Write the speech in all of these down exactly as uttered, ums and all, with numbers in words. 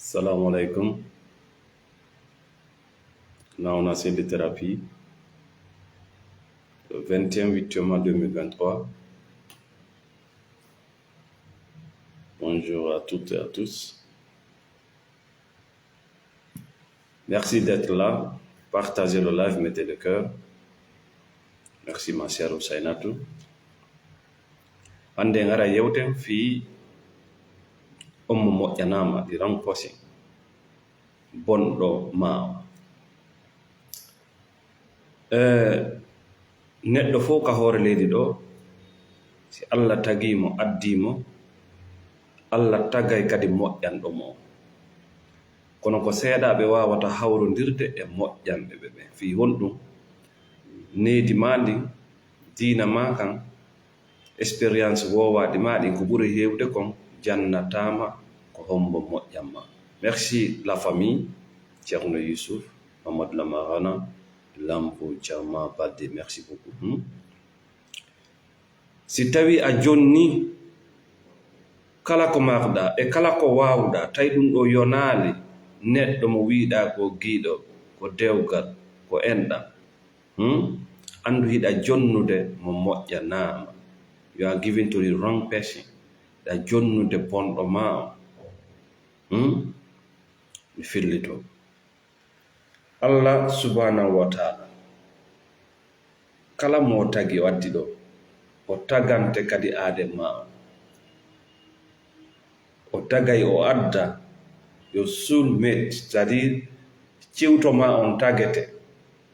Salam alaikum. Là, on a cette thérapie. Le vingt et un huit mars deux mille vingt-trois. Bonjour à toutes et à tous. Merci d'être là. Partagez le live, mettez le cœur. Merci, ma sœur Ousainatou. Hannde en ara yewten fii on mo moƴƴanaama, ɗi rankosi bonɗo maa. Eh, neɗɗo fof ka hoore leydi ɗo, si Allah tagii mo, addii mo, Allah tagay kadi moƴƴanɗo mo. Kono ko seeɗaaɓe waawata hawrondirde e moƴƴanɓe ɓe ɓen. Fii honɗum? Nehdi maa ndin, diina maa kan, expérience woowaaɗi maa ɗin, ko ɓuri heewde kon, jannataa ma ko hombo moƴƴan ma. Merci la famille, Ceerno Yuusuf, Mamadou Lamarana, Lambo Jama Balde, merci beaucoup. Hmm? Si tawii a jonnii kala ko marɗaa e kala ko waawɗaa, tawi ɗum ɗoo yonaali neɗɗo mo wiiɗaa ko giiɗo, ko dewgal, ko enɗam, hmm? Anndu hiɗa jonnude mo moƴƴanaama. You are giving to the wrong person. Hiɗa jonnude bonɗo maa on. Hmm? Mi fillito. Allah subhanahu wa ta'ala, kala mo o tagi, o addi ɗo, o tagayte kadi aaden maa on. O tagay, o adda, yo soulmate, c'est-à-dire ciwto maa on tagete,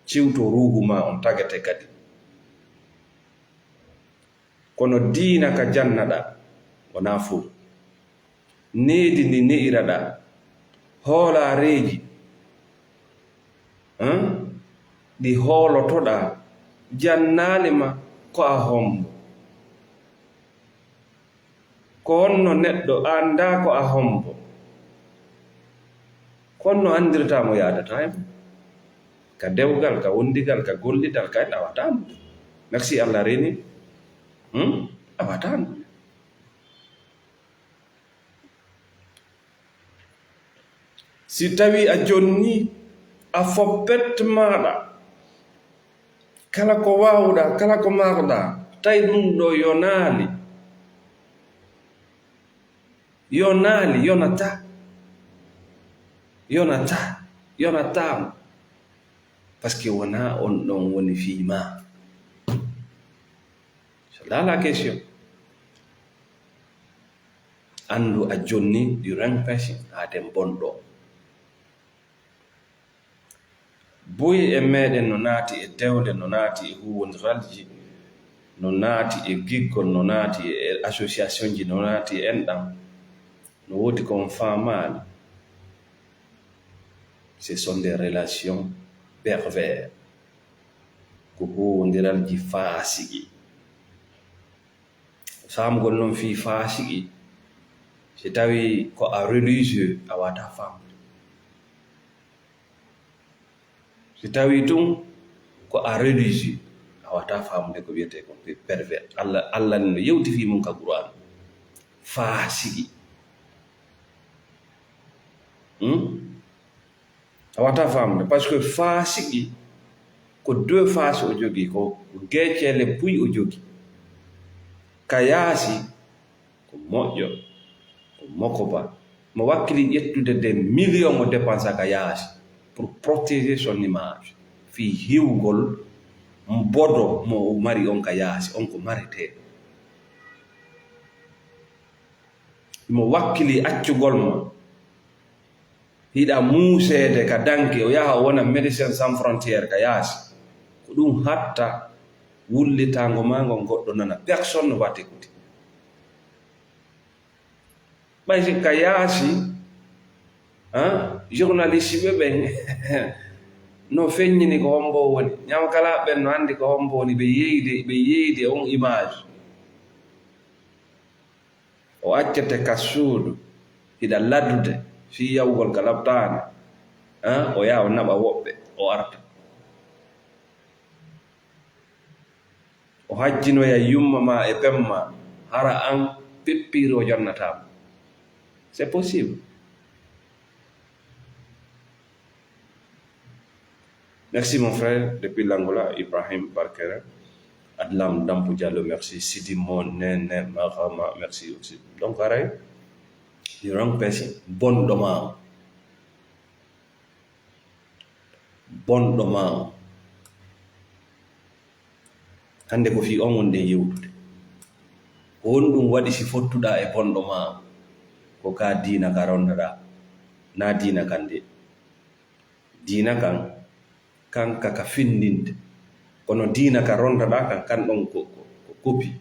ciwto ruuhu maa on tagete kadi. Kono diina ka jannaɗaa, wonaa fow. Nehdi ndi ne'iraɗaa, hoolaareeji, han, ɗi hoolotoɗaa, jannaali ma ko a hombo. Ko honno neɗɗo anndaa ko a hombo? Ko honno anndirtaa mo yaadataa e mo? Ka dewgal, ka wondigal, ka gollidal, ka en awataa mo. Merci Allah reeni. Hmm? Awataa mo. Si tawii a jonnii, a foppet maaɗa, kala ko waawɗaa, kala ko marɗaa, tawi ɗum ɗoo yonaali, yonaali, yonataa, yonataa, yonataa mo. Parce que wonaa on ɗon woni fii maa. C'est là la question. Anndu a jonni du wrong person, aaden bonɗo. Buy e meɗen no naati e dewle, no naati e huuwondiralji, no naati e giggol, no naati e associationji, no naati e enɗam. No woodi ko on faamaali. Ce sont des relations pervers. Ko huuwondiralji faasiki. Faamugol noon fii faasiki, si tawii ko a religieux, a waawataa faamude. Si tawii tun ko a religieux, a waawataa faamude ko wiyetee kon pervers. Allah, Allah no yewti fii mun ka Qur'an. Faasiki. Hmm? A waawataa faamude, parce que faasiki ko deux faces o jogii, ko geeceele buy o jogii. Ka yaasi ko moƴƴo, ko mokoba. Mo wakkili ƴettude des millions o dépensa ka yaasi pour protéger son image. Fii hiwgol mbodo mo o mari on ka yaasi, on ko mareteeɗo. Mo wakkili accugol mo. Hiɗa muuseede ka danki, o yaha o wona Médecins Sans Frontières ka yaasi. Ko ɗum hatta wullitaango maa ngon goɗɗo nana. Personne ne va t'écouter. Ɓay si ka yaasi, han, journaliste ɓe ɓen no feññini ko hombo woni. Ñaw kala ɓen no anndi ko hombo woni. Ɓe yeyde, ɓe yeyde on image. O accete ka suudu, hiɗa laddude fii yahugol ka laptaani, han, o yaha o naɓa woɓɓe, o arta. O hajjinoya yumma maa e pemma, hara an peppiiri o jannataa ma. C'est possible. Merci mon frère, depuis l'Angola, Ibrahim Barkere. Adlam Dampu Diallo, merci. Sidi Mon, Nene, Mahama, merci aussi. Donc, aray, the wrong person. Bonɗo ma. Bonɗo ma. Hannde ko fii on wonɗen yewtude. Ko honɗum waɗi si fottuɗaa e bonɗo ma? Ko ka diina ka rondaɗaa, na diina kan de. Diina kan, kan ka, ka findinde. Kono diina ka rondaɗaa kan, kan ɗon ko, ko, ko kopi.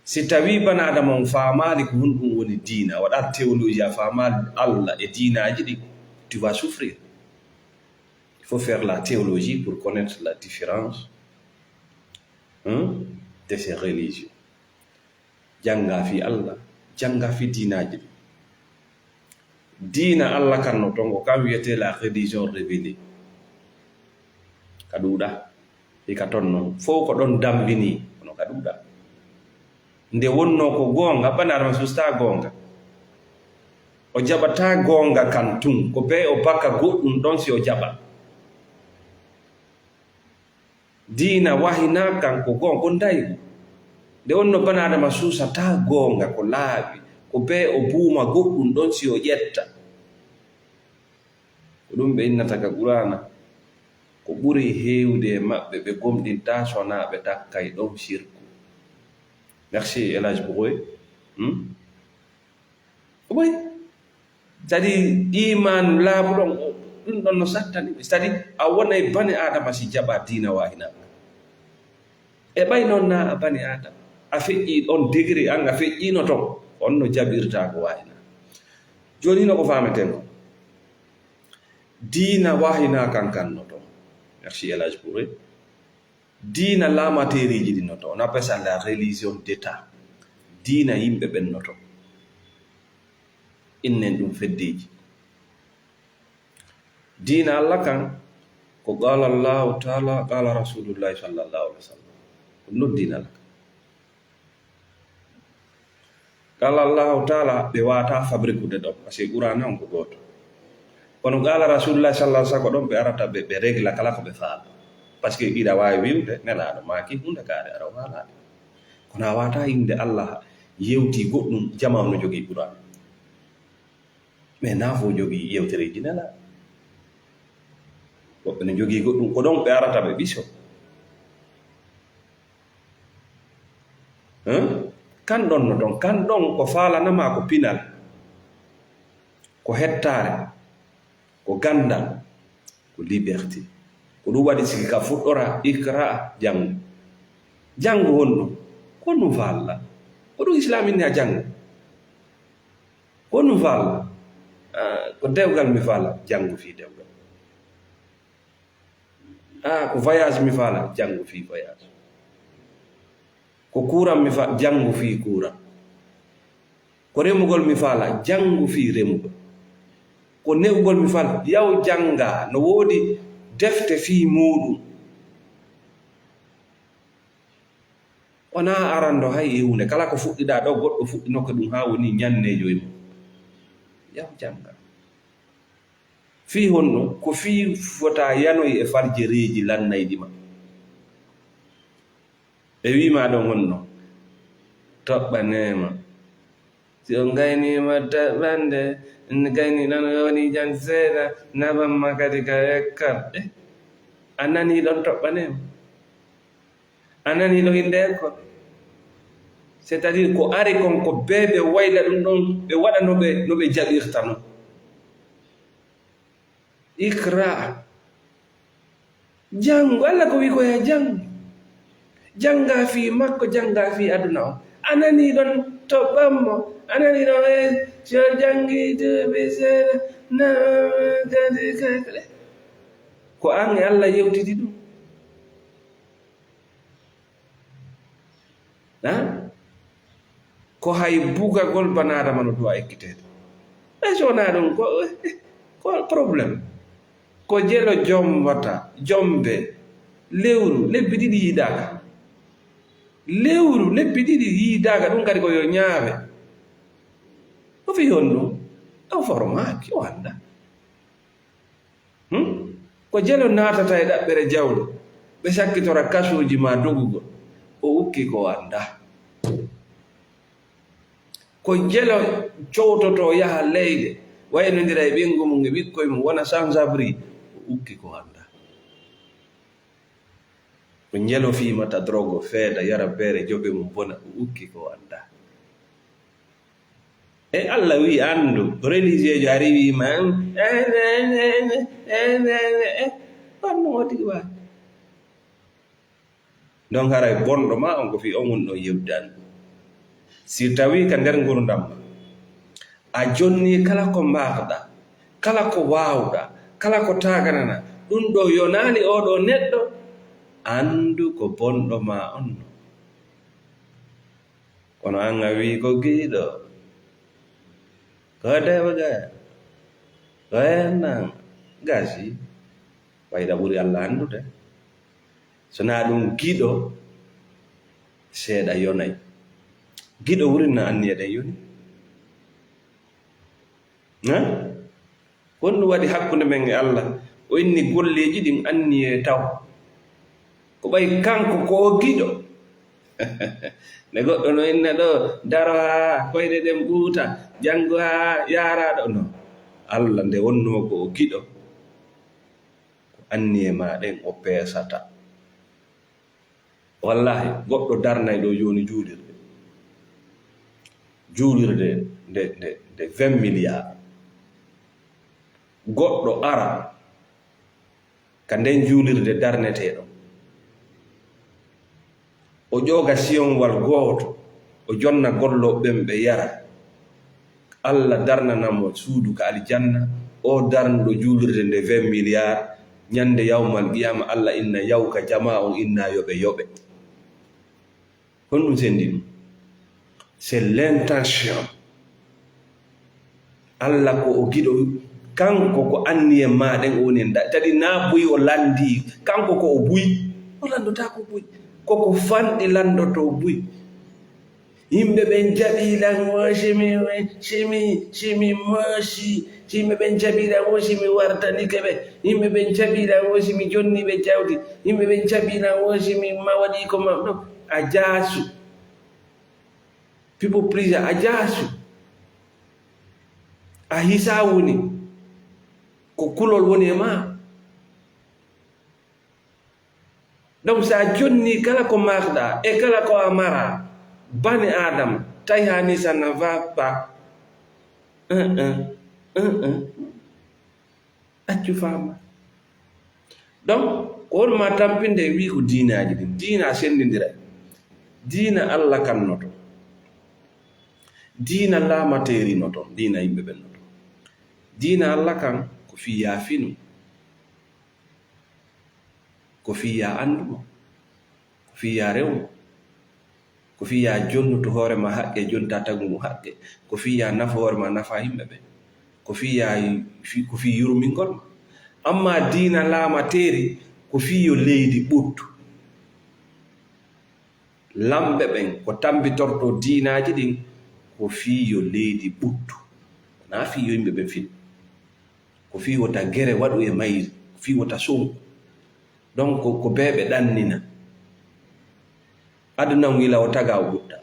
Si tawii bana Adama on faamaali ko honɗum woni diina, waɗa théologie a faamaali Allah e diinaaji ɗi, tu vas souffrir. Il faut faire la théologie pour connaître la différence, hein, de ces religions. Jannga fii Allah, jannga fii diinaaji ɗi. Diina Allah kan no ton, ko kan wiyetee la religion révélée. Ka ɗuuɗa, e ka ton non. Fow ko ɗon dambini, kono ka ɗuuɗa. Nde wonnoo ko goonga, bana Adama sustaa goonga. O jaɓataa goonga kan tun, ko bee o baka goɗɗum ɗon si o jaɓa. Diina wahinaa kan ko goonga, ko ndaygu. Nde wonnoo bana Adama suusataa goonga, ko laaɓi, ko bee o buuma goɗɗum ɗon si o ƴetta. Ko ɗum ɓe innata ka Qur'aana, ko ɓuri heewde e maɓɓe ɓe gomɗintaa so wonaa ɓe takkay ɗon sirku. Merci, El Hadj Bougoy. Hmm? Oy. C'est-à-dire, imaanu laaɓuɗo on, ɗum ɗon no sattani ɓe. C'est-à-dire, a wonay bani Aadama si jaɓaa diina wahinaa. E ɓay noon na a bani Aadama. A feƴƴii ɗon degré, an a feƴƴiino ton. On no jaɓirtaa ko wahinaa. Jooni no ko faameten ko. Diina wahinaa kan kan no ton. Merci, El Hadj Bouré. Diina laamateeriiji ɗin no ton. On appelle ça la religion d'État. Diina yimɓe ɓen no ton. Innen ɗum feddeeji. Diina Allah kan, ko qaala Allahu taala, qaala Rasulullahi sallallahu alaihi wasallam. Ɗum ɗon diina Allah kan. Qaala Allahu taala, ɓe waata fabrikude ɗon, parce que Qur'aana on ko gooto. Kono qaala Rasulullahi sallallahu alaihi wasallam, ko ɗon ɓe arata, ɓe, ɓe regla kala ko ɓe faala. Parce que iɗa waawi wi'ude, Nelaaɗo maaki huunde kaare, aɗa waalaade. Kono a waata innde Allah yewti goɗɗum, jamaa no jogii Qur'aana. Mais naafo jogii yewtereeji Nelaaɗo. Woɓɓe no jogii goɗɗum, ko ɗon ɓe arata ɓe ɓiso. Hein? Kan ɗon no ton, kan ɗon ko faalana ma ko pinal, ko hettaare, ko ganndal, ko liberté. Ko ɗum waɗi siki ka fuɗɗora, iqra, janngu. Janngu honɗum? Ko ɗum faalaa. Ko ɗum Islaam inni a janngu. Ko ɗum faalaa. Ah, ko dewgal mi faalaa, janngu fii dewgal. Ah, ko voyage mi faalaa, janngu fii voyage. Ko kuuran mi faalaa, janngu fii kuuran. Ko remugol mi faalaa, janngu fii remugol. Ko ne'ugol mi faalaa, yaw janngaa, no woodi defte fii muuɗum. Wonaa arando hay e huunde, kala ko fuɗɗiɗaa ɗo, goɗɗo fuɗɗinoke ɗum haa woni ñanneejo e mum. Yaw janngaa. Fii honno? Ko fii fota yanoy e farjereeji lannayɗi ma. Ɓe wi'i ma ɗon honno? Toɓɓanee ma. Si on gayniima toɓɓande, gayni ɗon woni jam seeɗa, naɓan ma kadi ka ekkol. Eh, a nanii ɗon toɓɓanee ma? A nanii ɗo innde ekkol? C'est-à-dire ko ari kon ko bee ɓe wayla ɗum ɗon, ɓe waɗa no ɓe, no ɓe jaɓirta non. Iqra. Janngu. Allah ko wi'i ko yaa janngu. Janngaa fii makko, janngaa fii aduna o. A nanii ɗon toɓɓan mo. A nanii ɗon, eh, si o janngii duuɓi seeɗa, na kadi, kadi. Ko an e Allah yewtidi ɗum. Ha? Ko hay bugagol bana Adama no du'a ekkiteede. Ɓay so wonaa ɗum, ko, ko problème. Ko jelo jombata, jombe, lewru, lebbi ɗiɗi yiidaaka. Lewru, lebbi ɗiɗi yiidaaka, ɗum kadi ko yo ñaawe. Ko fii honɗum? Ɗo formaaki, o anndaa. Hmm? Ko jelo naatata e ɗaɓɓere jawle, ɓe sakkitora kasuuji maa dogugol, o ukki ko o anndaa. Ko jelo cowtotoo yaha leyɗe, waynondira e ɓeyngu mum e ɓikkoy mum, wona sans-abri, o ukki ko o anndaa. Ko jelo fimata drogo, feeda, yara beere, joɓe mum bona, o ukki ko o anndaa. E Allah wi'i, "Anndu." Religieujo ari wi'i ma, "Ɓannu o tigi ba." Donc haray bonɗo ma on ko fii on woni ɗon yewtude anndu. Si tawii ka nder ngurndan ma, a jonnii kala ko mbaawɗaa, kala ko waawɗaa, kala ko taagananaa, ɗun ɗoo yonaali oo ɗoo neɗɗo, anndu ko bonɗo ma on non. Kono an a wi'i ko giɗo, ko debga, ko ennan, gasi, fayda ɓuri Allah anndude. So naa ɗun giɗo, seeɗa yonay. Giɗo wurin na anniya ɗen yoni. Hein? Honɗun waɗi hakkunde men e Allah? O inni golleeji ɗin anniyee taw. Ko ɓay kanko ko o giɗo. Nde goɗɗo no inna ɗoo, daro haa koyɗe ɗen ɓuuta, janngo haa yaara ɗoo. No. Allah nde wonnoo ko o giɗo, ko anniyee maa ɗen o peesata. Wallaahi, goɗɗo darnay ɗoo jooni juulirde. Juulirde nde, nde, nde vingt milliards. Goɗɗo ara ka nden juulirde darnetee ɗoo. O ƴooga siyonwal gooto, o jonna gollooɓe ɓen ɓe yara. Allah darnana mo suudu ka aljanna, o darnuɗo juulirde nde vingt milliards, ñande yawmal qiyaama, Allah inna yaw ka jamaa on, inna yoɓe yoɓe. Honɗun senndi ɗun? C'est l'intention. Allah ko o giɗo, kanko ko anniye maa ɗen o woni en da-, tadi naa buy o lanndii, kanko ko o buy, o lanndotaako buy. Ko ko fanɗi lanndotoo buy. Yimɓe ɓen jaɓii lan wo si mi, si mi, si mi moosi. Yimɓe ɓen jaɓii lan wo si mi wartanike ɓe. Yimɓe ɓen jaɓii lan wo si mi jonni ɓe jawdi. Yimɓe ɓen jaɓii lan wo si mi ma waɗii ko ma, no, a jaasu. People pleaser, a jaasu. A hisaa woni. Ko kulol woni e maa. Donc, si a jonnii kala ko maakɗaa e kala ko a maraa, bani Aadama, tawi haa nii ça ne va pas. Un, un, un, un. Accu faama. Donc, ko won maa tampinde e wii ko diinaaji ɗin. Diina a senndindiray. Diina Alla kan no ton. Diina laamateeri no ton. Diina yimɓe ɓen no ton. Diina Alla kan ko fii yaafinu. Ko fii yaa anndu mo, ko fii yaa rew mo, ko fii yaa jonnutu hoore maa haqqe, jontaa tagu ngu haqqe, ko fii yaa nafu hoore maa, nafaa yimɓe ɓe, ko fii yaa, fii, ko fii yurmingol ma. Ammaa diina laamateeri, ko fii yo leydi ɓuttu. Lamɓe ɓen, ko tambitortoo diinaaji ɗin, ko fii yo leydi ɓuttu. Wonaa fii yo yimɓe ɓen fin. Ko fii wota gere waɗu e mayri, ko fii wota sow. Donc, ko, ko bee ɓe ɗannina. Aduna on ila o tagaa o ɓutta.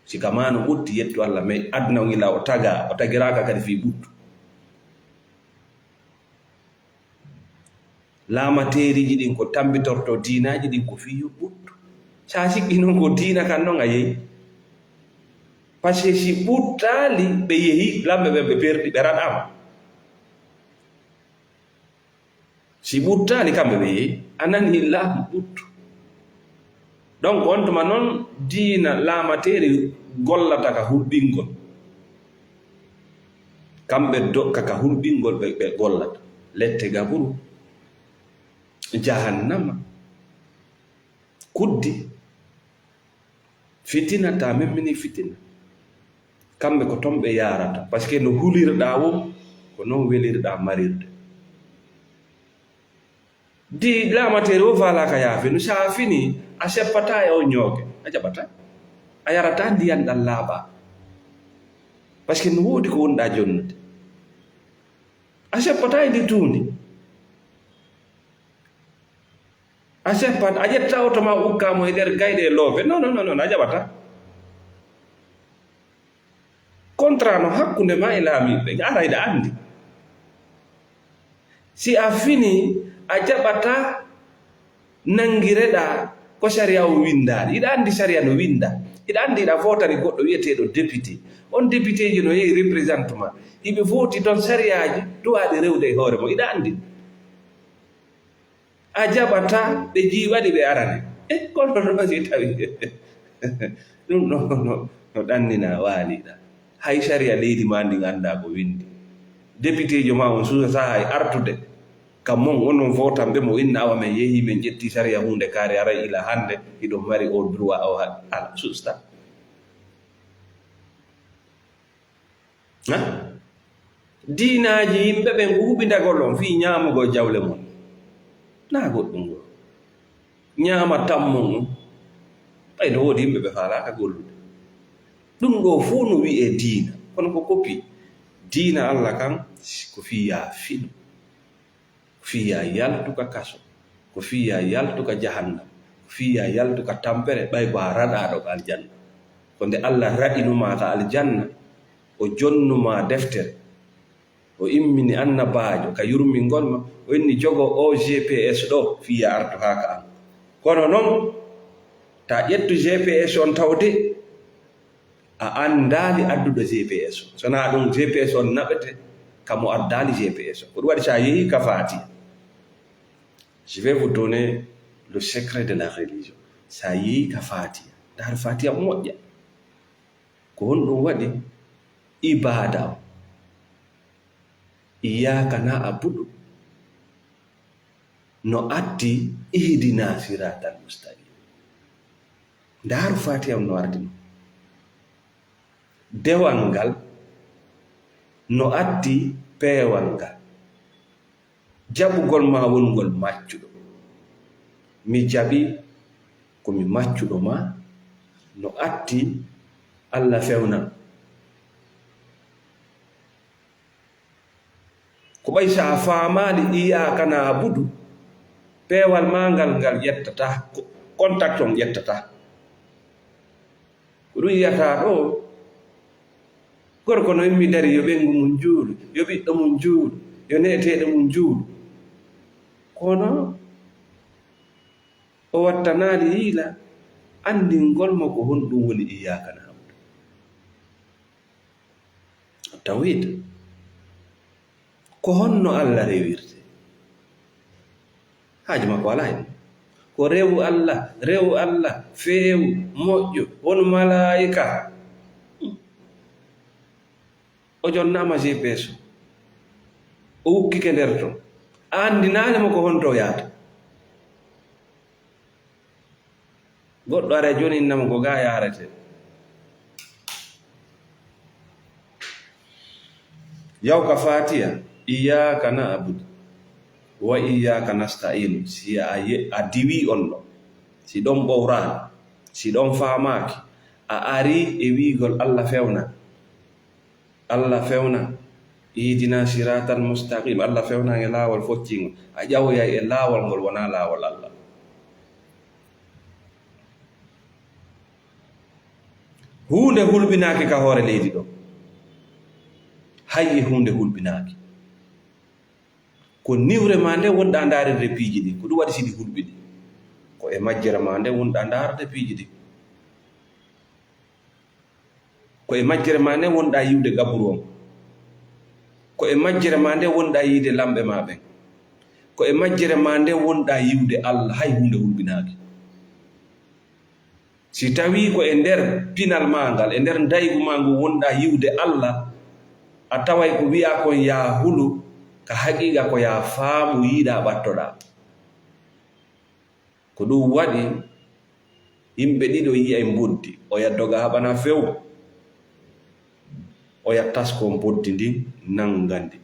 Si ka maa no ɓutti, yettu Alla, mais aduna on ila o tagaa, o tagiraaka kadi fii ɓuttu. Laamateeriiji ɗin ko tambitortoo diinaaji ɗin ko fii yo ɓuttu. Sa sikki non ko diina kan non a yehi. Parce que si ɓuttaali ɓe yehi, lamɓe ɓen ɓe perdi, ɓe raɗaama. Si ɓuttaali kamɓe ɓe yehi, a nani laamu ɓuttu. Donc, on tuma non diina laamateeri gollata ka hulɓingol. Kamɓe do-, ka, ka hulɓingol ɓe, ɓe gollata. Lette gaburu, jahannama, kuddi, fitina, ta memmini fitina. Kamɓe ko ton ɓe yaarata. Parce que no hulirɗaa woo, ko non welirɗaa marirde. Di laamateeri o faalaaka yaafe, no sa fini, a seppataa e on ñooge, a jaɓataa. A yarataa ndiyan ɗan laaɓaa. Parce que no woodi ko wonɗaa jonnude. A seppataa e ndi tuundi. A seppat, a ƴetta oto ma, ukka mo e nder gayɗe e loope. Non, non, non, non, a jaɓata. Contrat no hakkunde ma e laamiiɓe, ara hiɗa anndi. Si a fini, a jaɓata nanngireɗa ko sariya o winndaani. Hiɗa anndi sariya no winnda. Hiɗa anndi hiɗa vootani goɗɗo wi'eteeɗo député. On députéejo no yehi représente ma. Hiɓe vooti toon sariyaaji duwaaɗi rewde e hoore mo. Hiɗa anndi. A jaɓata ɓe jiiɓani ɓe arane. E, kono noon si tawi ɗum ɗo no, no ɗannina waaliɗa. Hay sariya leydi ma ndin anndaa ko winndi. Depiteejo ma on suusataa hay artude. Kam mon, onon vootanɓe mo inna awa men yehii, men ƴettii sariya huunde kaari, aray ila hannde hiɗon mari o droit o ha-, ala, suusataa. Ha? Diinaaji yimɓe ɓen ko huɓindagol on fii ñaamugol jawle mon. Naa goɗɗum ngol. Ñaama tammon on. Ɓay no woodi yimɓe ɓe faalaaka gollude. Ɗum ɗoo fow no wi'ee diina, kono ko kopi. Diina Alla kan, ko fii yaa finu. Ko fii yaa yaltu ka kaso. Ko fii yaa yaltu ka jahannama. Ko fii yaa yaltu ka tampere, ɓay ko a raɗaaɗo ka aljanna. Ko nde Alla raɗinu maa ka aljanna, o jonnu maa deftere. O immini annabaajo ka yurmingol ma, o inni, "Jogo o G P S ɗo, fii yaa artu haa ka an." Kono non, ta ƴettu G P S on tawde, a anndaali adduɗo G P S o. So naa ɗum, G P S on naɓete ka mo addaali G P S o. Ko ɗum waɗi, so a yehii ka Faatiya, je vais vous donner le secret de la religion. So a yehii ka Faatiya, ndaar Faatiya moƴƴa. Ko honɗum waɗi ibaada o? Iyyaka na'budu no atti ihdina siratal mustaqim. Ndaaru Faatiha on no ardi ɗum. Dewal ngal no atti peewal ngal. Jaɓugol ma wongol maccuɗo. Mi jaɓi ko mi maccuɗo ma no atti Alla fewnan. Ko ɓay so a faamaali iyyaka na'budu, peewal maa ngal, ngal ƴettataa, ko-, contact on ƴettataa. Ko ɗum yiyataa ɗoo, gorko no immi darii, yo ɓeyngu mum juulu, yo ɓiɗɗo mum juulu, yo ne'eteeɗo mum juulu. Kono o wattanaali yiila anndingol mo ko honɗum woni iyyaka na'budu. Tawhid. Ko honno Alla rewirte? Haaju makko alaa hen. Ko rewu Alla, rewu Alla, feewu, moƴƴu, wonu malaa'ika. O jonnaama G P S o. O wukkike nder ton. A anndinaali mo ko honto o yahata. Goɗɗo ara jooni inna mo ko gaa yahrete. Yaw ka Faatiya, iyyaka na'budu wa iyyaka nasta'in. Si a ye-, a diwii on ɗo, si ɗon ɓowraani, si ɗon faamaaki, a arii e wiigol Alla fewna. Alla fewna, ihdina siratal mustaqim. Alla fewna e laawol focciingol. A ƴawoyay e laawol ngol wonaa laawol Alla. Huunde hulɓinaaki ka hoore leydi ɗo. Hay e huunde hulɓinaaki. Ko niwre maa nde wonɗaa ndaarirde piiji ɗi. Ko ɗum waɗi si ɗi hulɓini. Ko e majjere maa nde wonɗaa ndaarde piiji ɗi. Ko e majjere maa nde wonɗaa yiwde gaburu on. Ko e majjere maa nde wonɗaa yiide lamɓe maa ɓen. Ko e majjere maa nde wonɗaa yiwde Alla, hay huunde hulɓinaaki. Si tawii ko e nder pinal maa ngal, e nder ndaygu maa ngu wonɗaa yiwde Alla, a taway ko wiyaa kon yaa hulu, ka haqiiqa ko yaa faamu yiiɗaa ɓattoɗaa. Ko ɗum waɗi yimɓe ɗiɗo yi'ay mboddi, oya doga haɓana few, oya tasko mboddi ndin, nanga ndi.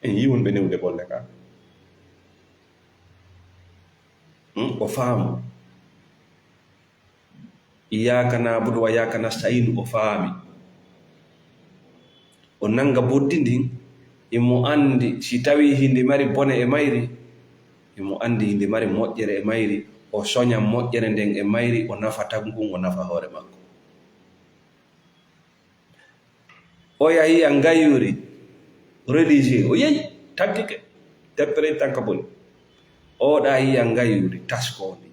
En yi'ii wonɓe newde bolle ka. Hmm, o faamu. Iyyaka na'budu wa iyyaka nasta'in, o faami. O nanga mboddi ndin, Imo anndi si tawii hindi mari bone e mayri, imo anndi hindi mari moƴƴere e mayri, o soña moƴƴere nden e mayri, o nafa tagu ngun, o nafa hoore makko. Oya yiya ngayuuri religieux, o yehi, taggike, teppere tanka boni. Oɗa yiya ngayuuri taskoondi.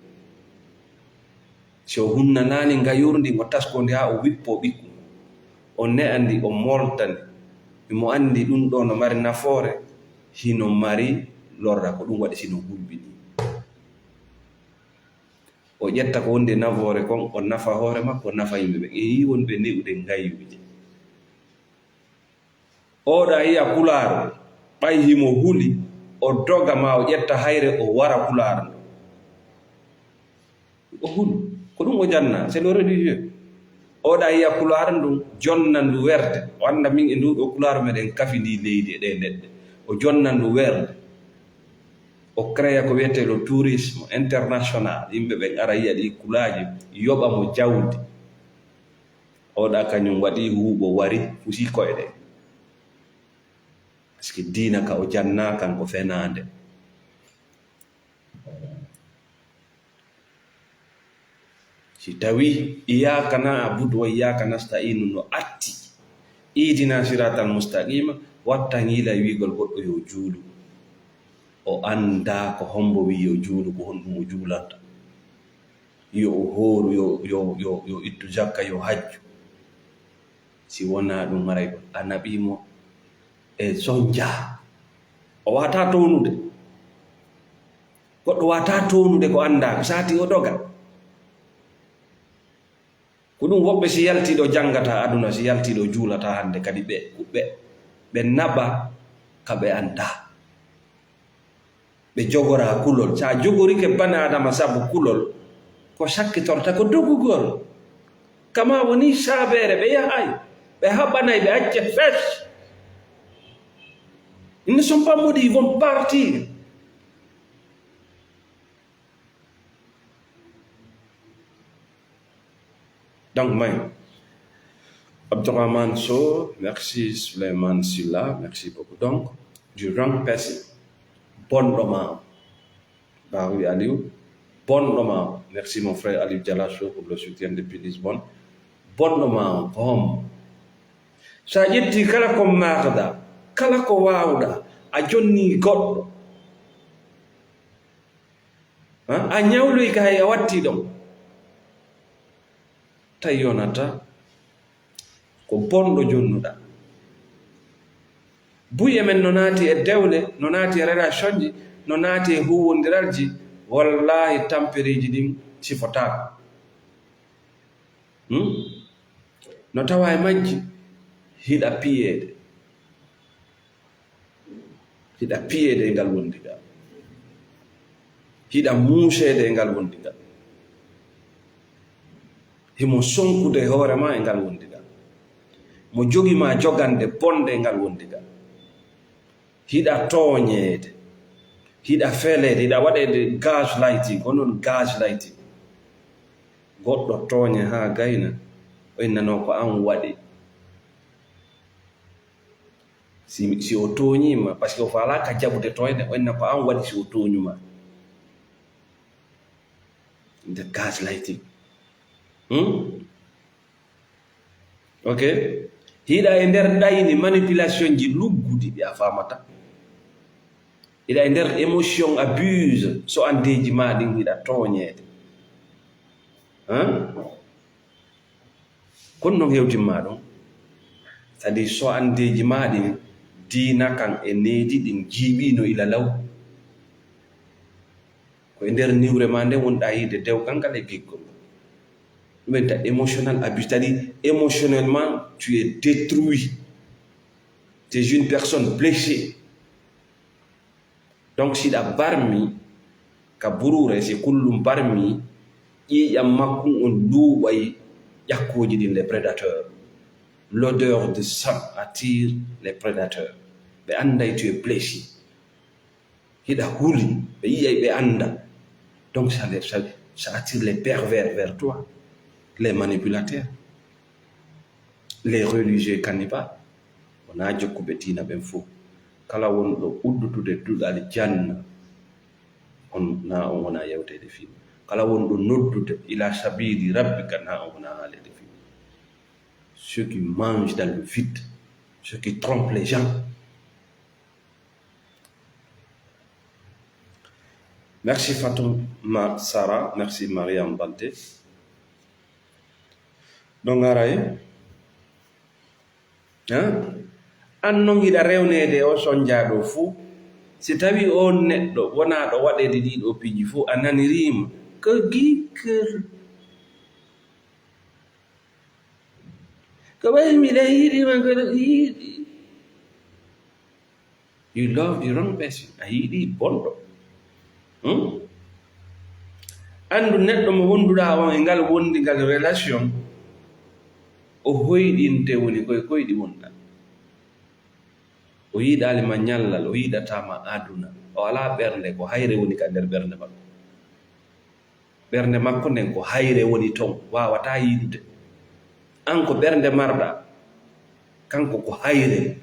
Si o hunnanaani ngayuuri ndin, o taskoo ndi haa o wippoo ɓikkun. O ne'a ndi, o moolta ndi. Imo anndi ɗun ɗoo no mari nafoore, hino mari lorra, ko ɗun waɗi si no hulɓinii. O ƴetta ko wondi e nafoore kon, o nafa hoore makko, o nafa yimɓe ɓen. En yii wonɓe ne'ude ngayuuje. Oɗa yiya kulaaru, ɓay himo huli, o doga maa o ƴetta hayre, o wara kulaaru ndun. O hulu. Ko ɗun o janna, c'est le religieux. Oɗa yiya kulaaru ndun, jonna ndu werde. O annda min e ndu ɗoo kulaaru meɗen kafi ndi leydi e ɗee leɗɗe. O jonna ndu werde. O créa ko wiyetee le tourisme international. Yimɓe ɓen ara yiya ɗii kulaaji, yoɓa mo jawdi. Oɗa kañun waɗi huuɓo wari, fusi koyɗe. Parce que diina ka o janna kan ko fenaande. Si tawii iyyaka na'budu wa iyyaka nasta'inu no atti, ihdina siratal mustaqima, watta ngiila e wiigol goɗɗo yo juulu. O anndaa ko hombo wi'i yo juulu, ko honɗun o juulanta. Yo o hooru, yo, yo, yo, yo ittu jakka, yo hajju. Si wonaa ɗun, haray a naɓii mo e sonja. O waawataa toonude. Goɗɗo waawataa toonude ko anndaa, ko saati o doga. Ko ɗun woɓɓe si yaltii ɗoo janngataa aduna, si yaltii ɗoo juulataa hannde, kadi ɓe, ɓe, ɓe naɓa ka ɓe anndaa. Ɓe jogoraa kulol. Si a jogorike bani Aadama sabu kulol, ko sakkitorta ko dogugol. Kama woni saabeere, ɓe yahay, ɓe haɓanay, ɓe acce fes. Ils ne sont pas maudits, ils vont partir. Donc, may Abdourahmane Sow, merci. Souleymane Silla, merci beaucoup. Donc, du wrong person. Bonɗo ma. Bawi Aliou, bonɗo ma. Merci, mon frère Aliou Dialasso, pour le soutien depuis Lisbonne. Bonɗo ma, ko hombo? Sa ƴetti kala ko maakɗa, kala ko waawɗa, a jonni goɗɗo. Ha? A ñawloyi ka hay a watti ɗon. Tawi yonata ko bonɗo jonnuɗa. Buy e men no naati e dewle, no naati e relationji, no naati e huwwondiralji, wallahi tampereeji ɗin sifotaako. Hmm? No tawa e majji hiɗa piyeede. Hiɗa piyeede e ngal wondigal. Hiɗa muuseede e ngal wondigal. Himo sonkude hoore ma e ngal wondigal. Mo jogi ma jogande bonde e ngal wondigal. Hiɗa tooñeede. Hiɗa feleede. Hiɗa waɗeede gaslighting. Ko non gaslighting. Goɗɗo tooñe haa gayna. O innanoo ko an waɗi. Si, si o tooñiima, parce que o faalaaka jaɓude tooñde, o inna ko an waɗi si o tooñuma. Nde gaslighting. Hmm? Ok? Hiɗa e nder ɗayni manipulation ji lugguɗi ɗi a faamata. Hiɗa e nder émotion abuse, so andeeji ma ɗin hiɗa tooñeede. Hein? Kono non hewtimma ɗon, c'est-à-dire so andeeji ma ɗin, diina kan e needi ɗin jiiɓiino ila law. Ko e nder niwre ma nden wonɗa yiide dewgal ngal e giggol. Ɗum en ta émotional abuse, c'est-à-dire émotionnellement, tu es détruit. Tu es une personne blessée. Donc, si ɗa barmi ka buruure, si kullum barmi, ƴiiƴam makkun on luuɓay ƴakkooji ɗin, les prédateurs. L'odeur de sang attire les prédateurs. Ɓe anday tu es blessé. Hiɗa huli, ɓe yi'ay, ɓe anda. Donc, ça, les, ça, ça attire les pervers vers toi, les manipulateurs, les religieux cannibales. Wonaa jokkuɓe diina ɓen fow. Kala wonɗo uddutude duɗal janna, on, na on wona yewteede fii. Kala wonɗo noddude ila sabili rabbika, na on wona haaleede fii. Ceux qui mangent dans le vide, ceux qui trompent les gens. Merci Fatuma Sara, merci Mariam Balde. Ɗon ara e, ha? An non hiɗa rewneede o sonjaaɗo fuu, si tawi on neɗɗo wonaaɗo waɗeede ɗiɗo piiji fuu, a naniriima. Ko gikkir. Ko ɓay miɗa yiɗi ma, kono yiɗi. You love the wrong person. A yiɗi bonɗo. Hmm? Anndu neɗɗo mo wonduɗaa on e ngal wondi ngal relation, o hoyɗinte woni koye koyɗi wonɗaa. O yiɗaali ma ñallal, o yiɗataa ma aduna. O alaa ɓernde, ko hayre woni ka nder ɓernde makko. Ɓernde makko nden ko hayre woni ton, waawataa yiɗude. An ko ɓernde marɗaa, kanko ko hayre.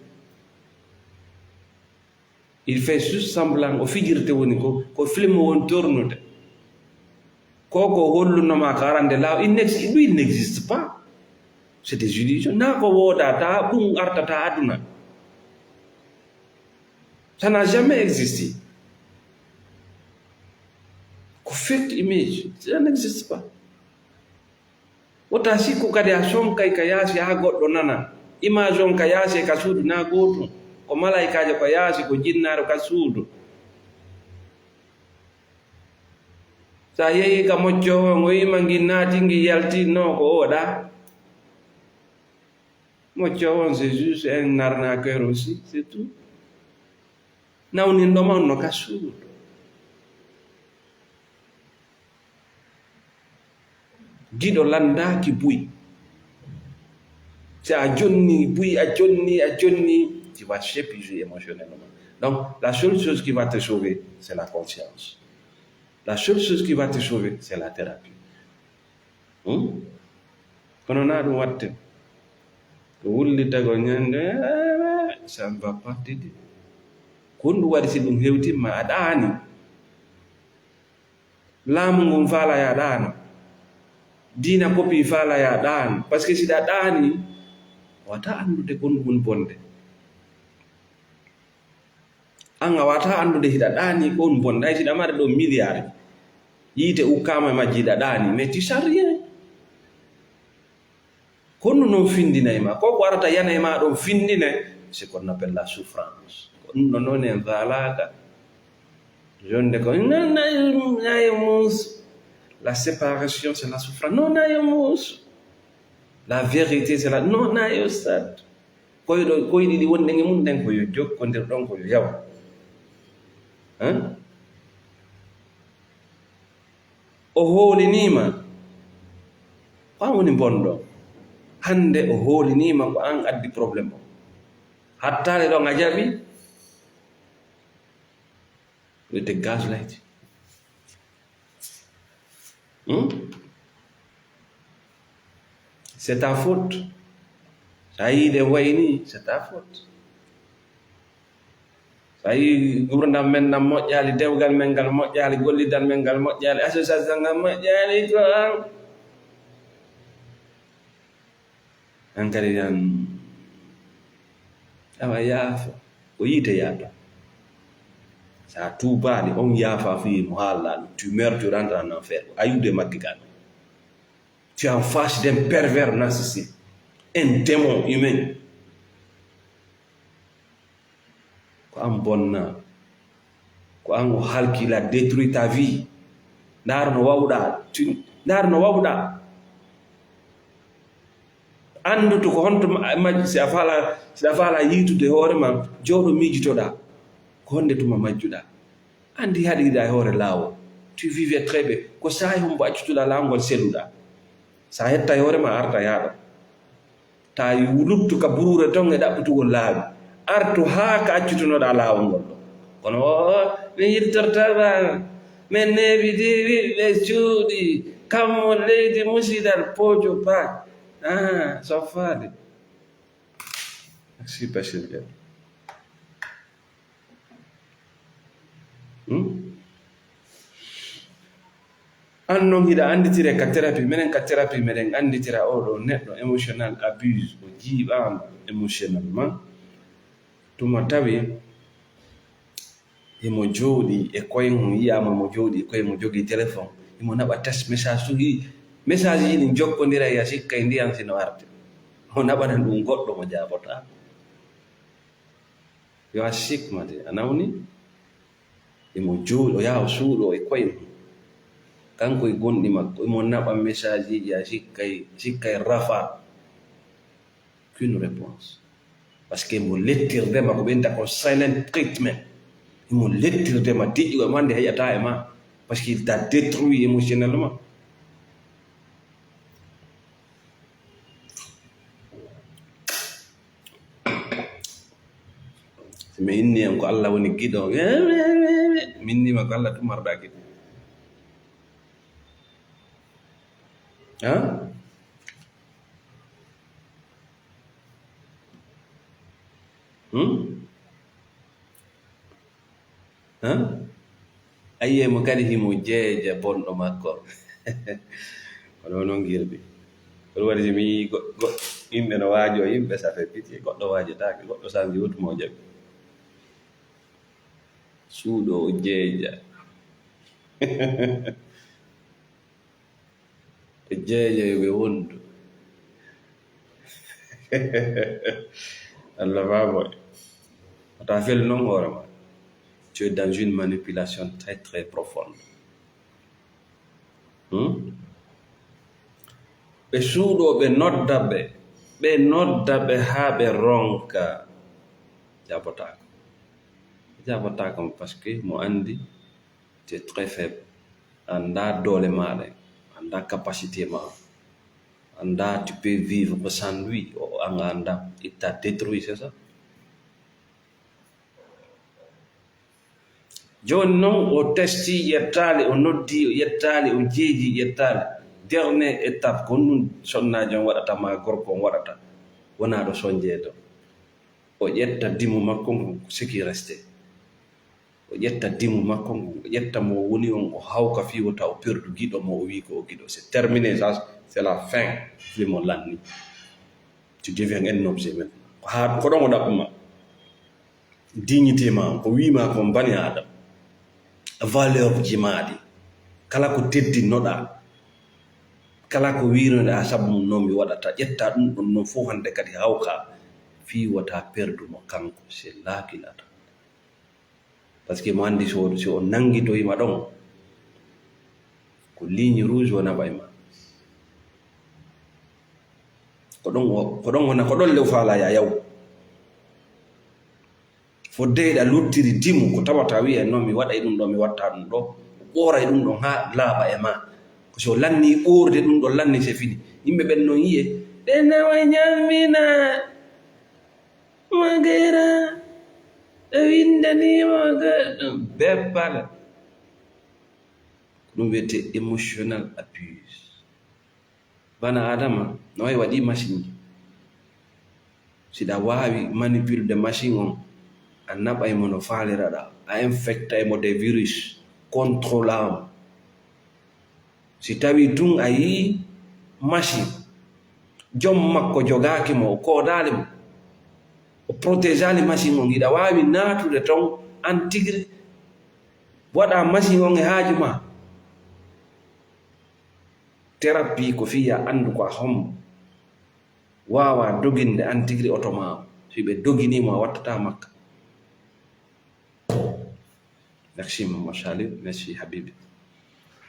Il fait juste semblant, o fijirte woni ko, ko film woni tournude. Ko ko holluno ma ka arande laaw, il n'ex-, il n'existe pas. C'est des illusions. Na ko wooda, ta ɗum artata aduna. Ça n'a jamais existé. Ko fake image, ça n'existe pas. Wota sikku kadi a sonkay ka yaasi haa goɗɗo nana. Image on ka yaasi e ka suudu na gootum. Ko malaykaajo ka yaasi, ko jinnaaro ka suudu. Sa yehi ka moccoowo on, o wi'ima ngin naati, ngin yalti, no ko o waɗa? Moccoowo on, c'est juste un arnaqueur aussi, c'est tout. Nawninɗo ma on no ka suudu. Giɗo lanndaaki buy. Si a jonni buy, a jonni, a jonni, tu vas s'épuiser émotionnellement. Donc, la seule chose qui va te sauver, c'est la conscience. La seule chose qui va te sauver, c'est la thérapie. Hmm? Kono na ɗum watte. Ko wullitagol ñande, eh, ça ne va pas t'aider. Ko honɗum waɗi si ɗum hewtimma a ɗaani? Laamu ngun faala ya ɗaano. Diina kopi faala ya ɗaano. Parce que si ɗa ɗaani, a wata anndude ko honɗum woni bonde. An a wata anndude hiɗa ɗaani ko honɗum bonde. Hay si ɗa mari ɗo milliard, yiite ukkaama e majji ɗa ɗaani, mais tu sais rien. Ko honɗum non findinay ma? Ko ko arata yana e ma ɗon findine, c'est qu'on appelle la souffrance. Ko ɗum ɗon non en faalaaka. Jonde ko, non, nayo, nayo muusu. La séparation, c'est la souffrance. Non, nayo muusu. La vérité, c'est la, non, nayo sad. Koy ɗo, koy ɗiɗi wonɗen e mum ɗen ko yo jokkondir ɗon, ko yo yaw. Hein? O hooliniima. Ko an woni bonɗo. Hannde o hooliniima, ko an addi problème o. Hattaade ɗon a jaɓi. Wiyete gaslight. Hmm? C'est ta faute. So a yii ɗe wayni, c'est ta faute. So a yii gurdam men ɗam moƴƴaali, dewgal men ngal moƴƴaali, gollidal men ngal moƴƴaali, association ngal moƴƴaali, ko an. An kadi tan, awa yaafa, ko yiite yaata. Sa tuubaali, on yaafa fii mo haala, tu meurs, tu rentres en enfer. Ayude maggi kan. Tu es en face d'un pervers narcissique, un démon humain. Ko an bonna. Ko an o halki, il a détruit ta vie. Ndaar no wawɗa. Tu-, ndaar no wawɗa. Anndutu ko honto ma-, majji, si a faala, si a faala yiitude hoore ma, jooɗo miijitoɗa. Ko honde tuma majjuɗa? Anndi haɗiɗa e hoore laawol. Tu vivais très bien. Ko saa'i hombo accutuɗa laawol ngol seluɗa. Sa hetta e hoore ma arta yaaɗo. Ta luttu ka buruure ton e ɗaɓɓutugol laawi. Artu haa ka accutunoɗa laawol ngol ɗon. Kono o, mi yiltortaama. Min neeɓidi ɓiɓɓe cuuɗi. Kammu leydi musidal poojo paak. Ah, soffaade. Merci, Bachir Diallo. Hmm? An non hiɗa annditire ka thérapie, menen ka thérapie meɗen annditira oo ɗoo neɗɗo émotional abuse, o jiiɓaama émotionnellement. Tuma tawi himo jooɗii e koye mum, yiyaama mo jooɗii e koye mum, jogii téléphone, himo naɓa text message, so hii message ji ɗin jokkondira, ya sikkay ndiyan sino arde. O naɓana ɗum goɗɗo mo jaabotaako. Yo a sik mate, a nawni? Imo jooɗo, yaa o suuɗo e koye mum. Kanko e gonɗi makko, imo naɓa message ji, a sikkay, sikkay rafa. Qu'une réponse. Parce que mo lettirde ma ko ɓenta ko silent treatment. Imo lettirde ma, deƴƴugo ma nde heƴata e ma. Parce qu'il t'a détruit émotionnellement. Si mi inni en ko Allah woni giɗo, mi inni ma ko Allah tun marɗa giɗo. Ha? Hmm? Ha? A yi'ay mo kadi himo jeeja bonɗo makko. Kono non girdi. Kono waɗi si mi yi'i go-, go-, yimɓe no waajo, yimɓe ça fait pitié. Goɗɗo waajotaake, goɗɗo sanji wutu mo jaɓi. Suuɗo o jeeja. Ɓe jeejoyo ɓe wondu. Allah baabo. Wata fel non hoore ma. Tu es dans une manipulation très, très profonde. Hmm? Ɓe suuɗo, ɓe nodda ɓe. Ɓe nodda ɓe haa ɓe ronka. Jabotaako. Jabotaako parce que mo anndi, tu es très faible. Anndaa doole maaɗa, anndaa capacité ma. Anndaa tu peux vivre sans lui, o, an a anndaa, il t'a détruit, c'est ça. Jooni non, o testi, ƴettaali, o noddi, o ƴettaali, o jeeji, ƴettaali. Dernière étape, ko ɗum sonnaajo on waɗata, ma gorko on waɗata. Wonaa ɗo sonjeede. O ƴetta dimu makko ngun, ko ce qui reste. O ƴetta dimu makko ngun, o ƴetta mo o woni on, o hawka fii wota o perdu giɗo mo o wi'i ko o giɗo. C'est terminé, ça, c'est la fin. Film on lanni. Tu deviens un objet maintenant. Ko haa, ko ɗon o ɗaɓɓuma. Dignité ma, ko wi'i ma kon bani Aadama. Valeur ji maa ɗi. Kala ko teddinnoɗaa. Kala ko wi'unoɗaa sabu mum non mi waɗata. Ƴetta ɗum ɗon non fow hannde kadi hawka. Fii wota perdu mo kanko. C'est là qu'il attend. Parce que mo anndi so, si o nanngitoyi ma ɗon, ko ligne rouge o naɓay ma. Ko ɗon o, ko ɗon wona, ko ɗon lew faalaa ya yaw. Fodde hiɗa luttiri dimu, ko tawata wi'ay non mi waɗay ɗum ɗo, mi watta ɗum ɗo. Ɓooray ɗum ɗon haa laaɓa e ma. Ko si o lanni ɓoorde ɗum ɗon lanni, c'est fini. Yimɓe ɓen non yi'e, ɓe nawa ñammina. Magera, ɓe winndanii mo goɗɗum beppala. Ko ɗum wiyetee emotional abuse. Bana Adama, no wayi waɗi machine. Si ɗa waawi manipulde machine on, a naɓay mo no faaliraɗaa, a infectay mo des virus, contrôlaa mo. Si tawii tun a yi'ii machine, jom makko jogaaki mo, o koodaali mo, o protégeaali machine on, hiɗa waawi naatude ton an tigiri, waɗaa machine on e haaju maa. Thérapie ko fii ya anndu ko a hombo. Waawaa doginde an tigiri oto maa on. Si ɓe doginii mo, a wattataa makka. Merci, Maman Charlie. Merci, Habibi.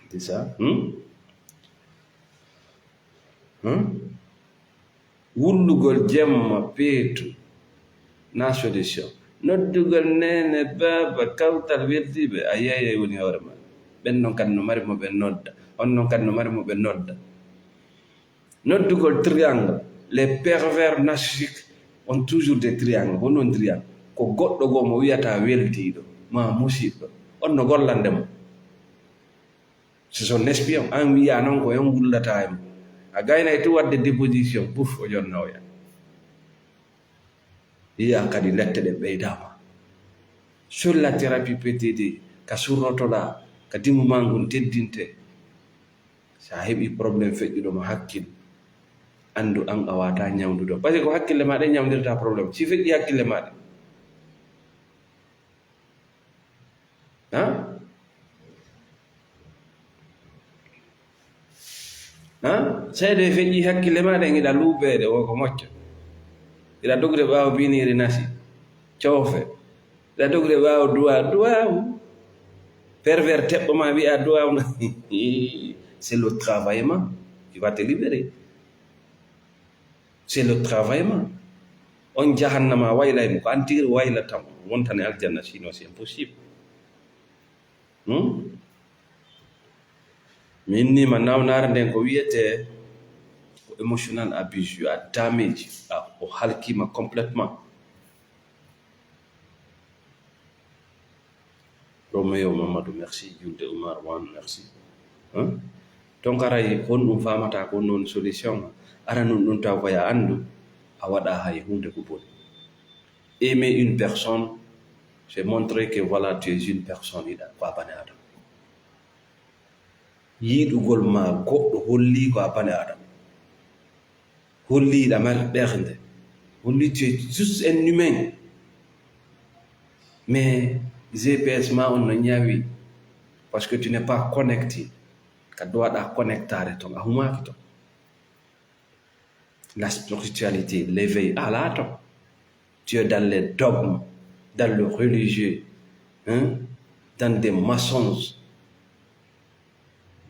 C'est ça. Hmm? Hmm? Wullugol jemma peetu na solution. Noddugol neene, baaba, kawtal weldiiɓe, a yeeyay woni hoore ma. Ɓen non kadi no mari mo ɓe nodda. On non kadi no mari mo ɓe nodda. Noddugol triangle, les pervers narcissiques ont toujours des triangles. Ko non triangle? Ko goɗɗo goo mo wiyata weldiiɗo, ma musiɗɗo. On no gollande mo. C'est son espion. An wiya non ko on wullata e mo. A gaynay tu wadde déposition, buf, o jonna oya. Yiya kadi lette ɗe ɓeydaama. Sur la thérapie P T D, ka surrotoɗaa, ka dimbu maa ngun teddinte. Si a heɓii problème feƴƴuɗo ma hakkil, anndu an a waawataa ñawndude. Parce que ko hakkille maa ɗen ñawndirta problème. Si feƴƴii hakkille maa ɗen, ha? Ha? Seede feƴƴii hakkille maa ɗen, hiɗa luubeede, wo ko mocca. Hiɗa dogude ɓaawo biniiri nasi, coofe. Hiɗa dogude ɓaawo duwaa, duwaawu. Pervers teɓɓo ma wi'a duwaawu na. C'est le travail ma qui va te libérer. C'est le travail ma. On jahannama waylay mo, ko an tigi waylata mo. Wontane aljanna, sinon c'est impossible. Hmm? Mi inni ma nawnaare nden ko wiyetee ko emotional abuse, you are damaged, a, o halkiima complètement. Roméo Mamadou, merci. Julde Oumar Wan, merci. Hein? Donc, aray, honɗum faamata ko non solution? Ara nun ɗum taw ko ya anndu, a waɗa hay huunde ko boni. Aimer une personne, c'est montrer que, voilà, tu es une personne, hiɗa ko a bane Adama. Yiɗugol ma goɗɗo holli ko a bane Adama. Holli hiɗa mari ɓernde. Holli tu es juste un humain. Mais G P S ma on no ñawi. Parce que tu n'es pas connecté. Ka dowaɗa connectare ton, a humaaki ton. La spiritualité, l'éveil, alaa ton. Tu es dans les dogmes, dans le religieux, hein, dans des mensonges.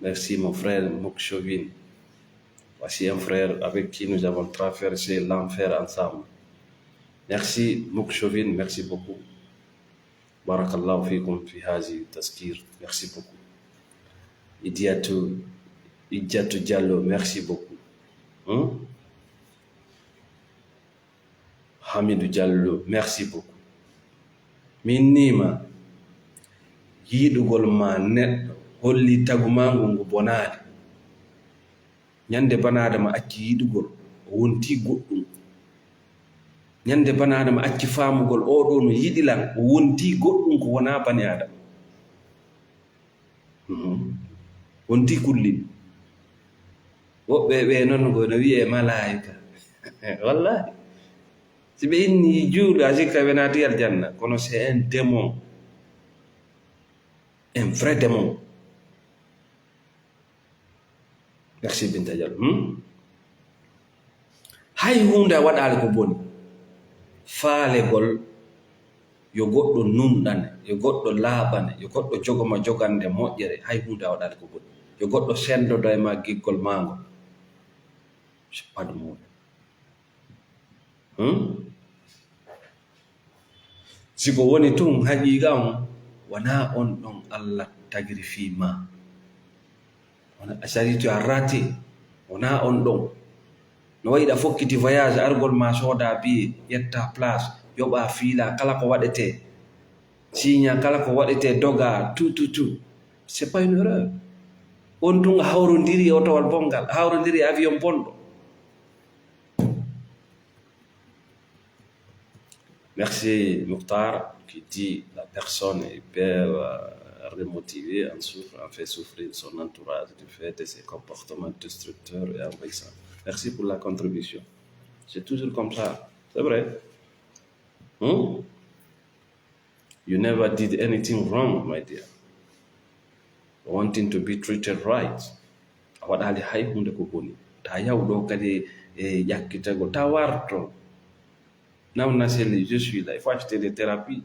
Merci, mon frère Moukchovine. Voici un frère avec qui nous avons traversé l'enfer ensemble. Merci, Moukchovine, merci beaucoup. Barakallahu fikum fi hazi tazkir. Merci beaucoup. Idiatu, Idiatu Diallo, merci beaucoup. Hmm? Hamidou Diallo, merci beaucoup. Min niima yiɗugol ma neɗɗo holli tagu ma ngu ngu bonaali. Ñande bane Adama acci yiɗugol, o wonti goɗɗum. Ñande bane Adama acci faamugol, oo ɗoo no yiɗi lan, o wonti goɗɗum ko wonaa bane Adama. Mhm. Wonti kullin. Woɓɓe ɓe non ko no wi'ee malaa'ika. Wallahi. Si ɓe inni juulu, a sikka ɓe naati aljanna. Kono c'est un démon. Un vrai démon. Merci, Binta Diallo. Hmm? Hay huunde a waɗaali ko boni. Faalegol, yo goɗɗo nunɗane, yo goɗɗo laaɓane, yo goɗɗo jogo ma jogande moƴƴere, hay huunde a waɗaali ko boni. Yo goɗɗo senndodo e ma giggol maa ngol. C'est pas de mauvais. Hmm? Si ko woni tun haqiiqa on, wonaa on ɗon Alla tagiri fii maa. Wona, a sari tu as raté. Wonaa on ɗon. No wayi ɗa fokkiti voyage, argol ma sooda billet, ƴetta place, yoɓa fiila, kala ko waɗetee. Siiña, kala ko waɗetee, doga, tout, tout, tout. C'est pas une erreur. On tun a hawrondiri e otowal bonngal, a hawrondiri e avion bonɗo. Merci, Mokhtar, qui dit la personne est hyper, euh, remotivée, en souffre, en fait souffrir son entourage du fait de ses comportements destructeurs et envahissants. Merci pour la contribution. C'est toujours comme ça. C'est vrai. Hmm? You never did anything wrong, my dear. Wanting to be treated right. A waɗaali hay huunde ko boni. Ta yaw ɗo kadi e ƴakkitagol. Ta warto. Now, Naseli, je suis là. Il faut acheter des thérapies.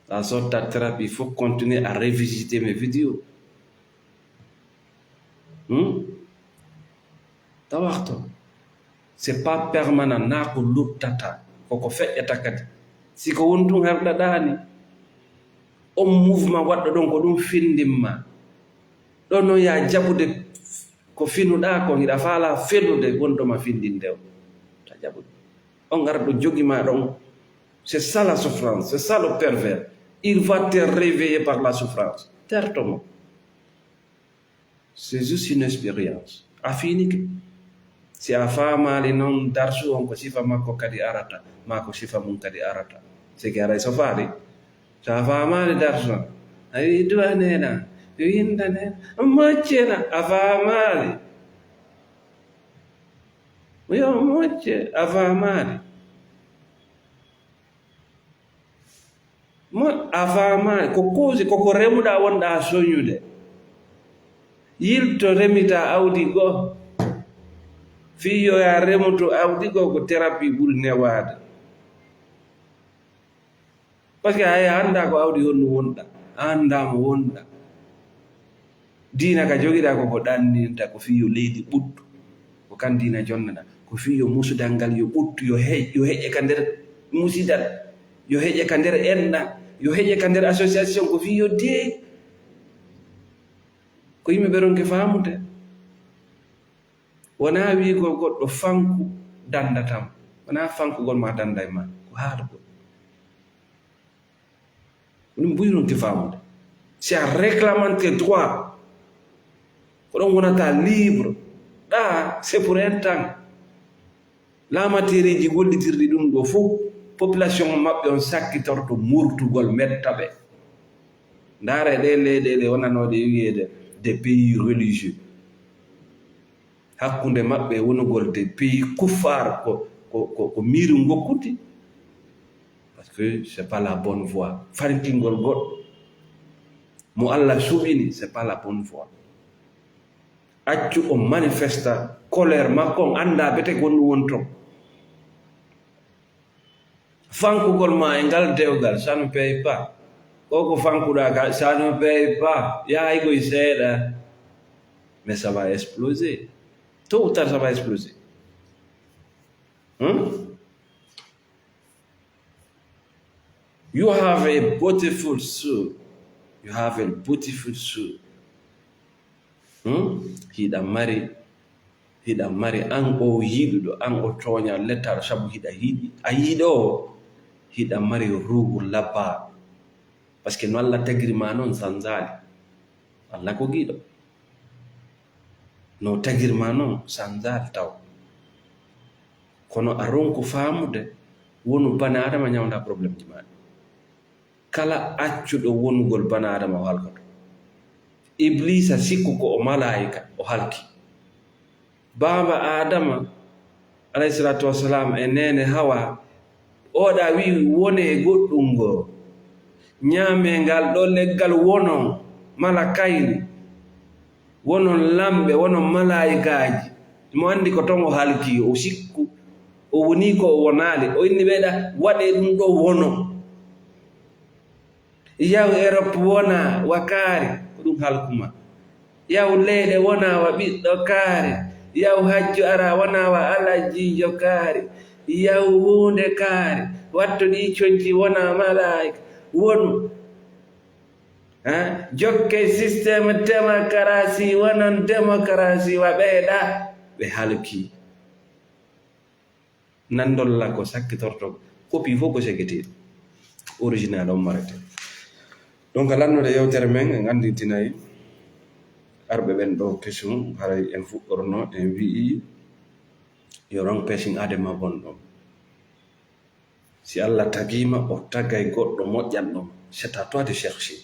La sorte de thérapie, il faut continuer à revisiter mes vidéos. Hmm? Tawarto. C'est pas permanent, na ko luttata, ko ko feƴƴata kadi. Si ko won tun herɗaɗaani, on mouvement waɗɗo ɗon ko ɗum findin ma. Ɗon non ya jaɓude ko finuɗaa kon, hiɗa faala felude gonɗo ma findinde o. Ta jaɓude. On arɗo jogi ma ɗon. C'est ça la souffrance, c'est ça le pervers. Il va te réveiller par la souffrance. Terto mo. C'est juste une expérience. A fiinike. Si a faamaali non darsu on ko sifa makko kadi arata, maa ko sifa mum kadi arata. Seke aray so faali, To a faamaali darson, a wi'i duwaneena, windaneena, moccena, a faamaali. Yo mocce, a faamaali. Mo a faamaali, ko kuusi, ko ko remuɗaa wonɗaa soñude. Yilto remitaa awdi goo. Fii yo yaa remuto awdi goo, ko terapi ɓuri newaade. Parce que hay a anndaa ko awdi honno wonɗa, a anndaa mo wonɗa. Diina ka jogiɗaa ko, ko ɗanninta, ko fii yo leydi ɓuttu, ko kan diina jonnana, ko fii yo musudal ngal yo ɓuttu, yo heƴ, yo heƴe ka nder musidal, yo heƴe ka nder enɗa, yo heƴe ka nder association, ko fii yo deeƴ. Ko yimɓe ɓe ronki faamude. Wonaa wi'ugol goɗɗo fanku danndatam. Wonaa fankugol ma dannday ma. Ko haalugol. Ɗum buyronki faamude. Si a réclamant tes droits, ko ɗon wonata libre. Ɗa, c'est pour un temps. Laamateereeji gollitirɗi ɗum ɗo fof, population maɓɓe on sakkitorto murtugol metta ɓe. Ndaare ɗe leyɗeele wonanooɗe wiyeede des pays religieux. Hakkunde maɓɓe wonugol des pays kuffaar ko, ko, ko, ko miiru ngokkude. Parce que c'est pas la bonne voie. Fankingol goɗɗo mo Allah suɓini, c'est pas la bonne voie. Accu o manifesta colère makko, on anndaa bete ko ɗum woni ton. Fankugol ma e ngal dewgal, ça ne paye pas. Ko ko fankuɗaa ka, ça ne paye pas. Yahay koy seeɗa. Mais ça va exploser. Tôt ou tard, ça va exploser. Hmm? You have a beautiful soul. You have a beautiful soul. Hmm? Hiɗa mari, hiɗa mari an o yiɗuɗo, an o tooña lettaɗo sabu hiɗa yiɗi. A yiɗo, hiɗa mari ruuhu labba. Parce que no Allah tagiri ma noon sanzaali. Allah ko giɗo. No tagiri ma noon sanzaali taw. Kono a ronku faamude wonu bana Adama ñawnda problème ji ma ɗi. Kala accuɗo wonugol bana Adama o halkoto. Ibliisa sikku ko o malaayika, o halki. Baaba Adama, alayhi salaatu wassalaam, e neene Hawa, oɗa wi'i wone e goɗɗum ngoo. Ñaame ngal ɗo leggal wonon, mala kayri. Wonon lamɓe, wonon malaayikaaji. Mo anndi ko ton o halki, o sikku, o woni ko o wonaali. O inni ɓeyɗa, waɗee ɗum ɗo wono. Yahu Erop wona wa kaari, ko ɗum halkuma. Yahu leyɗe wona wa ɓiɗɗo kaari. Yahu hajju ara wona wa alajiijo kaari. Yahu huunde kaari. Wattu ɗi conci wona malaayika. Wonu. Ha? Jokke système démocratie, wonon démocratie wa ɓeyɗa. Ɓe halki. Nandolla ko sakkitorto, copie fof ko segeteeɗo. Original on marete. Donc, lannude yewtere men, en anndintinay arɓe ɓen ɗo kesum, haray en fuɗɗorno, en wi'i, yo wrong person ade ma bonɗo. Si Allah tagii ma, o tagay goɗɗo moƴƴanɗo ma. C'est à toi de chercher.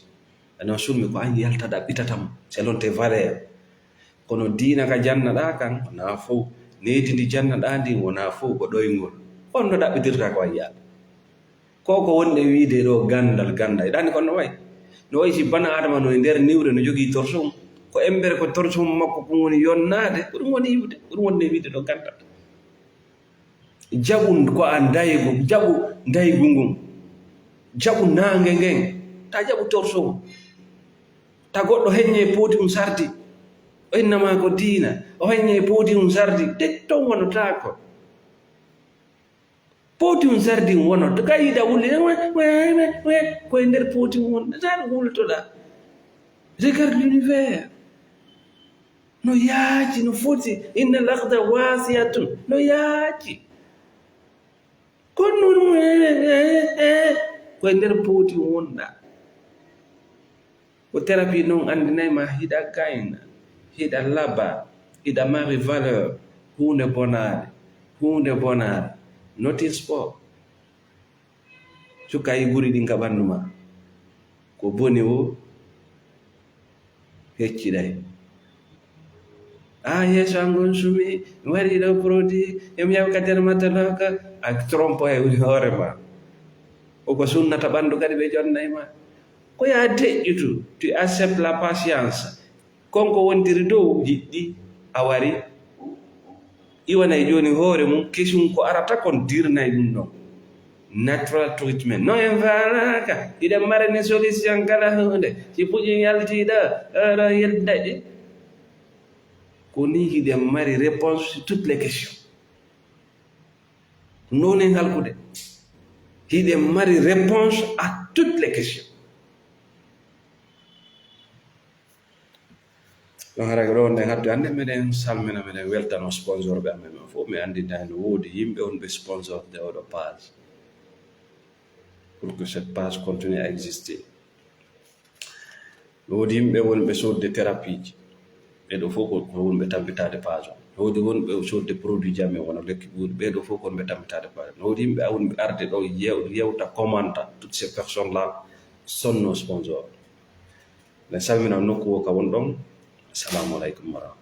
Eno sulmi ko an yalta ɗaɓɓitata mo, selon tes valeurs. Kono diina ka jannaɗaa kan, wonaa fow. Nehdi ndi jannaɗaa ndin, wonaa fow, ko ɗoyngol. On no ɗaɓɓitirta ko an yaade. Ko ko wonde wiide ɗo ganndal, ganndal. Yiɗaani kon no wayi. No wayi si bana Adama no e nder niwre, no jogii torchon. Ko embere ko torchon makko ko woni yonnaade, ko ɗum woni yiwde, ko ɗum wonde wiide ɗo ganndal. Jaɓu ko a ndaygu, jaɓu ndaygu ngun. Jaɓu naange ngen. Ta jaɓu torchon. Ta goɗɗo heññe pooti mum sardi. O innama ko diina. O heññe pooti mum sardi. De ton wonotaako. Pooti mum sardi mum wonoto. Ka yiɗa wulli, we, we, we, we. Ko e nder pooti mum won. Tan wultoɗa. Regarde l'univers. No yaaji, no foti. Inna al-arda waasi'atun. No yaaji. Kono noon, eh, eh, eh, ko e nder pooti wonɗa. Ko thérapie noon anndinay ma hiɗa gayna, hiɗa laba, hiɗa mari valeur, huunde bonaare, huunde bonaare. Notice sport. Cukka yi guri ɗin ka ɓanndu ma. Ko boni o hecciɗay. A yeeso an ngon sumi, mi waɗi ɗo produit, emi yaw ka dermatologue, a trompe e woni hoore ma. O ko sunnata ɓandu kadi ɓe jonnay ma. Ko ya deƴƴutu, tu acceptes la patience. Kon ko wontiri dow jiɗɗi, a wari. Iwanay jooni hoore mum, kesum ko arata kon dirnay ɗum ɗon. Natural treatment. No en faalaaka, hiɗen mari ni solution kala huunde. Si puƴi yalti ɗo, ɗo, ɗo yeddaƴe. Ko ni hiɗen mari réponse sur toutes les questions. Noon en halkude. Hiɗen mari réponse à toutes les questions. Ɗon hara ko ɗo wonde hattu hannde, meɗen salmina, meɗen weltano sponsor ɓe amen ɓen fof. Mi anndi nda no woodi yimɓe wonɓe sponsor de oɗo page. Pour que cette page continue à exister. No woodi yimɓe wonɓe sodde thérapie ji. Ɓee ɗo fof ko, ko wonɓe tampitaade page o. No woodi wonɓe sodde produit ji amen wona lekki ɓuuri. Ɓee ɗo fof ko wonɓe tampitaade page o. No woodi yimɓe wonɓe arde ɗo yew-, yewta, commenta. Toutes ces personnes là sont nos sponsors. Ɓe salmina nokku o ka won ɗon. Assalamu alaikum warahmatullahi.